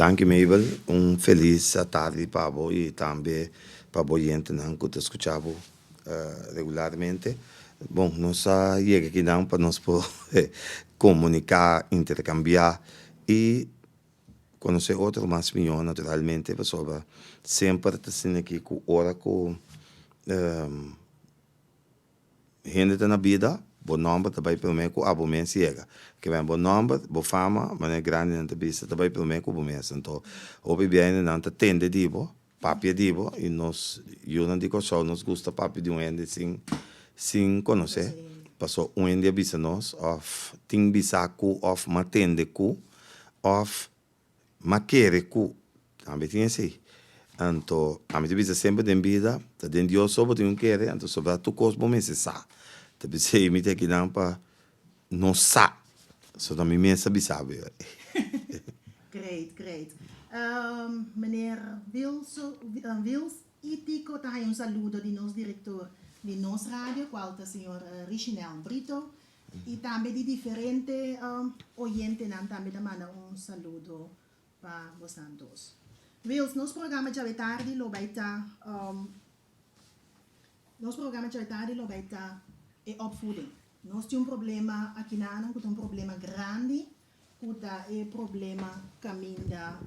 Danki Mabel, un felis atardi pa bo i tambe pa bo oyentenan ku ta skucha bo regularmente. Bon, nos a yega akinan pa nos por komuniká, interkambiá i konosé otro mas mihó naturalmente pasobra semper ta asina aki ku ora ku Hende ta na bida, bo nòmber ta bai promé ku abo mes yega. Ke men bo nòmber, bo fama, manera grandinan ta bisa, ta bai promé ku bo mes. Anto, hopi bia hendenan ta tende di bo, papia di bo, i nos yunan di Kòrsou nos gusta papia di un hende sin sin konosé. Paso un hende a bisa nos, òf tin bisa ku, òf m'a tende ku, òf M'a kere ku tambe tin esei. Anto ami ta bisa semper den bida ta den Dios so bo tin ku kere, anto sobra tur kos bo mester sa. Ta p'esei mi ta akinan pa no sa, so ta mi mes ta bisa bo. Great, great. Meneer Wilso, Wils y Tico ta haya un saludo di nos director di nos radio, cual ta señor Richinel Brito. Y tambe di diferente oyentenan tambe ta manda un saludo pa bosan dos. Wils, nos programa djawe tardi lo bay ta nos programa djawe tardi lo bay ta e opvoeding. Nos tin un problema akinanan ku ta un problema grandi ku ta e problema kaminda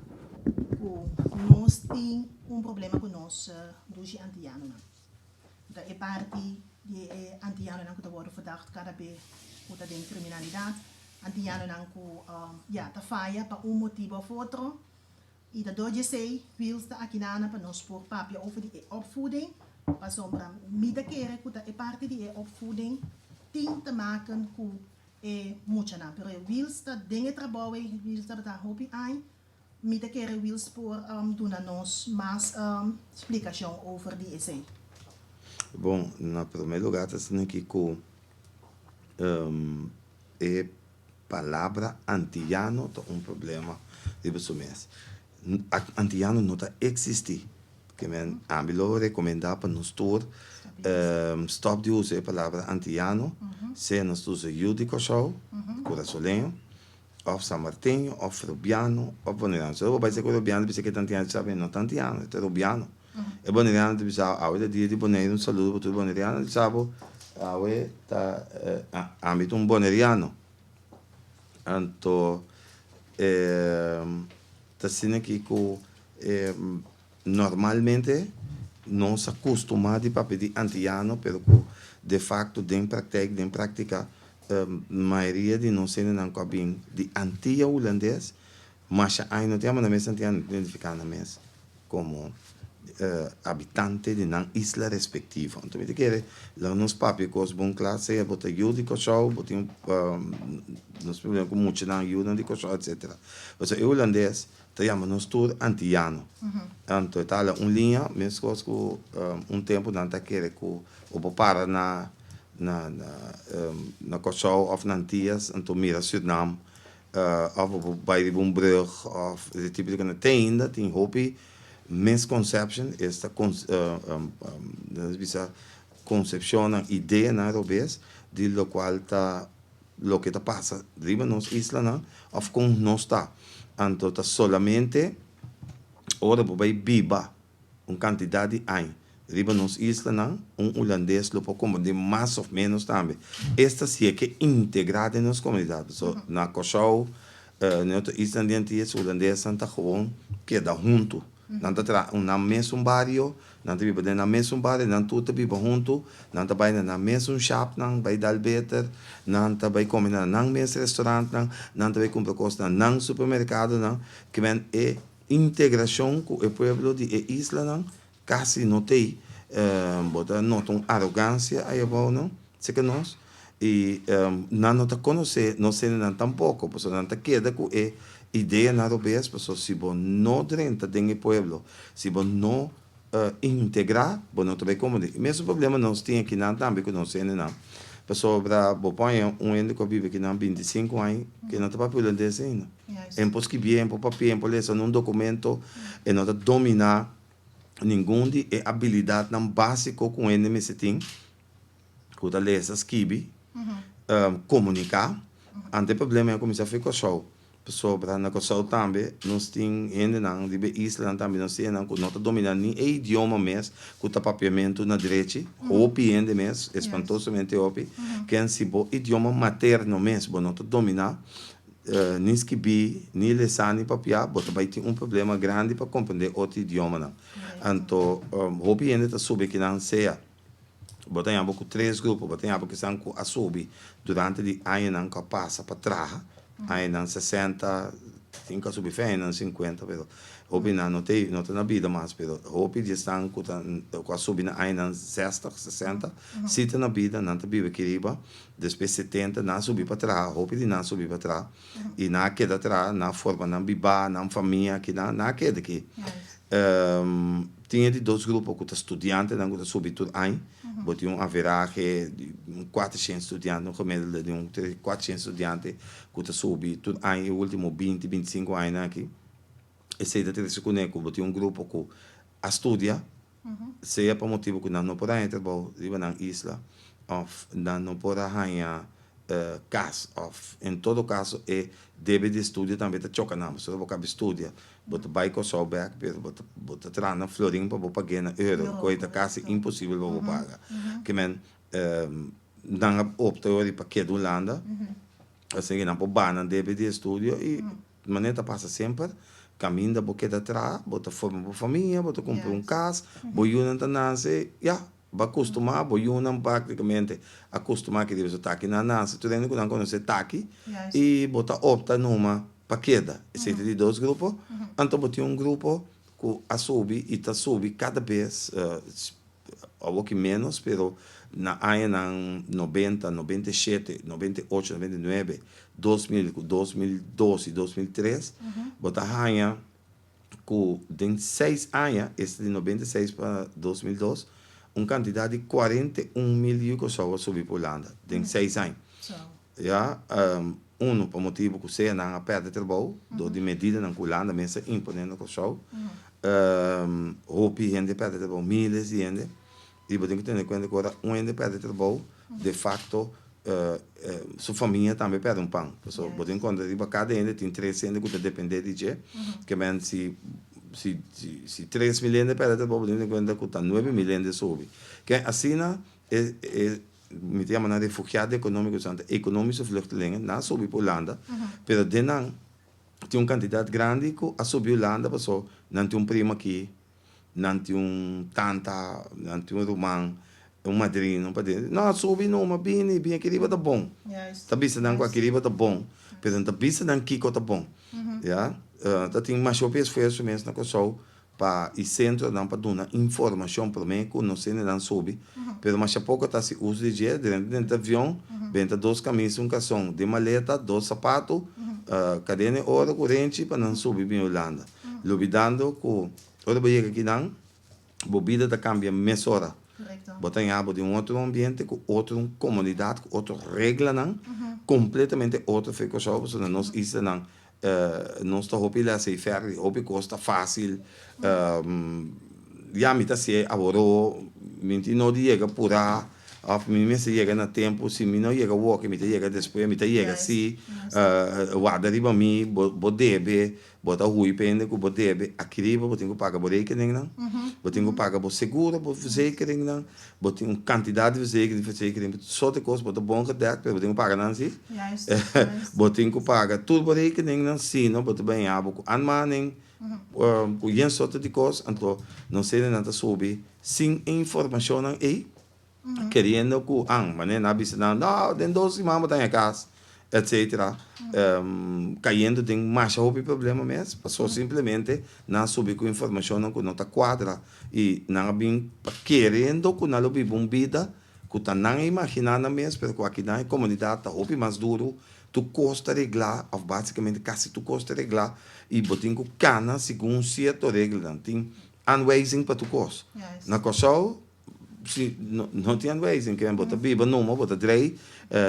ku nos tin un problema ku nos dushi antianonan. Ta e parti di e antianonan ku ta wòrdu verdacht kada be ku ta den kriminalidat, antianonan ku ya ta faya pa un motibu òf otro i ta dor di esei Wiels ta akinana pa nos por papia over di e opvoeding pasobra mi ta kere ku ta e parti di e opvoeding tin te maken ku e muchanan. Pero e Wiels ta den e trabou ei, Wiels tabata hopi añ, mi ta kere Wiels por duna nos mas splikashon over di esei. Bon, na promé lugá ta asina aki ku e palabra antiyano ta un problema riba su mes. Antiyano no ta eksistí. Ke men ami lo rekomendá pa nos tur stòp di usa e palabra antiyano, sea nos ta usa yu di Kòrsou, kurasoleño, òf sanmarteño, òf rubiano, òf boneriano. Si bo bai ser ku rubiano ta bisa ke ta antiyano, ta bisa no ta antiyano, e ta rubiano. E boneriano ta bisa awe ta dia di Boneiru, un saludo pa tur boneriano, ta bisa bo awe ta ami ta un boneriano. Anto ta asina aki ku Normalmente nos a kustumá di papia di antiano pero ku de fakto den praktijk, den praktika, mayoria di nos hendenan ku a bin di Antia Hulandes masha aña no ta yama nan mes antiano, nan ta identifiká nan mes komo habitante di nan isla respektivo. Anto mi ta kere laga nos papia kos bon kla, sea bo ta yu di Kòrsou, bo tin nos problema ku muchanan yunan di Kòrsou etsetera. Pasobra e hulandes Ta yama nos tur antiyano. Anto e ta hala un liña meskos ku un tempu nan ta kere ku bo por para na na na Kòrsou òf na Antias anto mira Sürnam òf bo por bai riba un brùg òf e tipo di kos. Te ainda tin hopi misconception esta nos bisa konsepshonnan ideanan robes di lokual ta loke ta pasa riba nos islanan of kon nos ta. Anto ta solamente ora bo bai biba un kantidat di aña riba nos islanan, un hulandes lo por komprendé mas of ménos tambe. Esta si e ke integrá den nos komunidat. Pasobra na Kòrsou, na otro islanan di Antillas, hulandesnan ta gewoon keda huntu. Nan ta traha un nan mesun bario, nan ta biba den nan mesun bario, nan tur ta biba huntu, nan ta bai na nan mesun shopnan, bai dal beter, nan ta bai kome na nan mes restaurantnan, nan ta bai kumpra kos na nan supermerkadonan. Kimen e integrashon ku e pueblo di e islanan kasi no t'ei. Bo ta nota un arogansia ayabou nan, seka nos, i nan no ta konosé nos hendenan tampoko, pasobra nan ta keda ku e Ideanan robes, pasobra si bo no drenta den e pueblo, si bo no integrá, bo no ta bai komprendé. E mesun problema nos tin akinan tambe ku nos hendenan. Pasobra bo por haña un hende ku a biba akinan bintisinku aña ku e no ta papia hulandes ainda. E no por skibié, e no por papia, e no por lesa nun dokumento, e no ta dominá ningun di e abilidatnan básiko ku un hende mester tin. Ku ta lesa, skibi, komuniká. Ante e problema a kuminsá for Kòrsou. Pasobra na Kòrsou tambe nos tin hendenan, riba e islanan tambe nos tin hendenan ku no ta dominá ni e idioma mes ku ta papiamentu na drechi. Hopi hende mes, espantosamente hopi, ken si bo idioma materno mes bo no ta dominá, ni skibí, ni lesá, ni papiá, bo ta bai tin un problema grandi pa komprendé otro idiomanan. Anto hopi hende ta subi kinan sea. Bo ta yama ku tres grupo, bo ta yama kisan ku a subi durante di añanan ku a pasa pa traha, añanan sesenta, tin ku a subi fe añanan sinkuenta, pero hopi nan no ta no ta na bida mas, pero hopi di esnan ku ta ku a subi na añanan zestig, sesenta, si ta na bida, nan ta biba aki riba, despues setenta nan a subi pa traha, hopi di nan a subi pa traha, i nan a keda traha, nan a forma nan bibá, nan famia aki, nan a keda aki. Tin e di dos grupo ku ta studiantenan ku ta subi tur aña. Bo tin un averahe di un kuatrocientos studiante, un gemiddelde di un kuatrocientos studiante ku ta subi tur aña e ultimo binti, bintisinko añanan aki. Esei ta trese kuné ku bo tin un grupo ku a studia, sea pa motibu ku nan no por haña trabou riba nan isla òf nan no por a haña kas òf en todo kaso e debe di estudio tambe ta choka nan pasobra bo kaba studia bo ta bai Kòrsou bèk pero bo ta bo ta traha na florin pa bo pag'é na euro koe ta kasi imposibel pa bo paga ke men nan a opta ora pa keda Hulanda asina ke nan por baha nan debe di estudio i manera ta pasa semper kaminda bo keda traha bo ta forma bo famia bo ta kumpra un kas bo yunan ta nase ya. Bo a kustumá, bo yunan práktikamente a kustumá ki riba su taki. Nan nase tur hende ku nan konosé taki i bo ta opta numa pa keda. Esei ta di dos grupo. Anto bo tin un grupo ku a subi i ta subi kada bes, awoki ménos, pero na añanan nobenta, 97, 98, 99, 2000 ku 2002 i 2003, bo ta haña ku den seis aña, esta di 96 pa 2002, un kantidat di 41 mil yu Kòrsou a subi pa Hulanda den 6 aña. Ya, unu pa motibu ku sea nan a pèrdè trabou dor di medidanan ku Hulanda mes a imponé na Kòrsou. Hopi hende a pèrdè trabou, miles di hende. I bo tin ku tene kuenta ku ora un hende pèrdè trabou, de fakto su famia tambe pèrdè un pan. Pasobra bo tin konta riba kada hende tin tres hende ku ta dependé di dje. Ke men si si si 3000 hende pèrdè trabou bo tin tene kuenta ku ta 9000 hende subi. Ke asina e e mi ta yama nan refugiado ekonómiko, esnan ta ekonomische vluchtelingen, nan a subi pa Hulanda, pero den nan tin un kantidat grandi ku a subi Hulanda pasobra nan tin un primo aki. Nan tin un tanta, nan tin un ruman, un madrina, un padrino. No, subi numa, bini, bini aki riba ta bon. Ta bisa nan ku aki riba ta bon, pero no ta bisa nan kiko ta bon. Ya, ta tin masha hopi esfuerso mes na Kòrsou pa i sentronan pa duna informashon promé ku nos hendenan subi, pero masha poko ta hasi uso di dje. Drenta den avion, benta dos kamisa, un karson, den maleta, dos sapatu, kadena e oro ku renchi pa nan subi bin Hulanda. Lubidando ku ora bo yega akinan, bo bida ta kambia mesora. Bo ta haña bo den un otro ambiente, ku otro komunidat, ku otro reglanan, kompletamente otro for Kòrsou, pasobra na nos islanan nos ta hopi laissez-faire, hopi kos ta fásil. Ya mi ta hasié aworó, mi tin no di yega purá, òf mi mester yega na tempu, si mi no yega awoki mi ta yega despues, mi ta yega si, warda riba mi, bo debe. Bo ta hui pa hende ku bo debe aki riba, bo tin ku paga bo rekeningnan, bo tin ku paga bo seguro, bo verzekeringnan, bo tin un kantidat di verzekering, verzekering, soorte kos, bo ta bon gedekt, pero bo tin ku paga nan si. Bo tin ku paga tur bo rekeningnan, sino bo ta baña bo ku aanmaning, ku yen soorte di kos, anto nos hendenan ta subi sin e informashonnan ei. Keriendo ku an, manera nan a bisa nan, no, den dos siman bo ta haña kas, etcetera. Kayendo den masha hopi problema mes, pasobra simplemente nan a subi ku informashonnan ku no ta kuadra i nan a bin pa keriendo ku nan lo biba un bida ku ta nan a imaginá nan mes, pero ku akinan e komunidat ta hopi mas duru, tur kos ta reglá òf básikamente kasi tur kos ta reglá i bo tin ku kana segun sierto reglanan. Tin aanwijzing pa tur kos. Na Kòrsou Si no no tin aanwijzing ken bo ta biba numa bo ta drei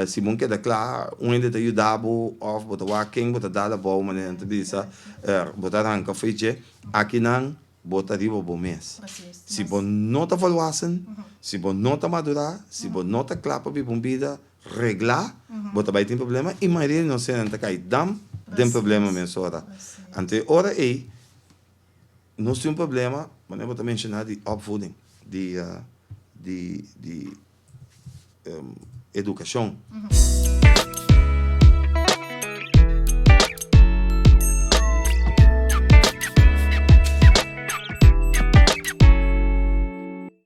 si bon keda kla un hende ta yuda bo of bo ta wak ken bo ta dal abou manera nan ta bisa bo ta ranka fo'i dje akinan bo ta riba bo mes si bo no ta volwassen si bo no ta madura si bo no ta kla pa biba un bida regla bo ta bai tin problema i mayoria di nos hendenan ta kai dam. Den problema mesora. Anto e ora ei nos tin un problema, manera bo ta menshoná, di opvoeding, di edukashon.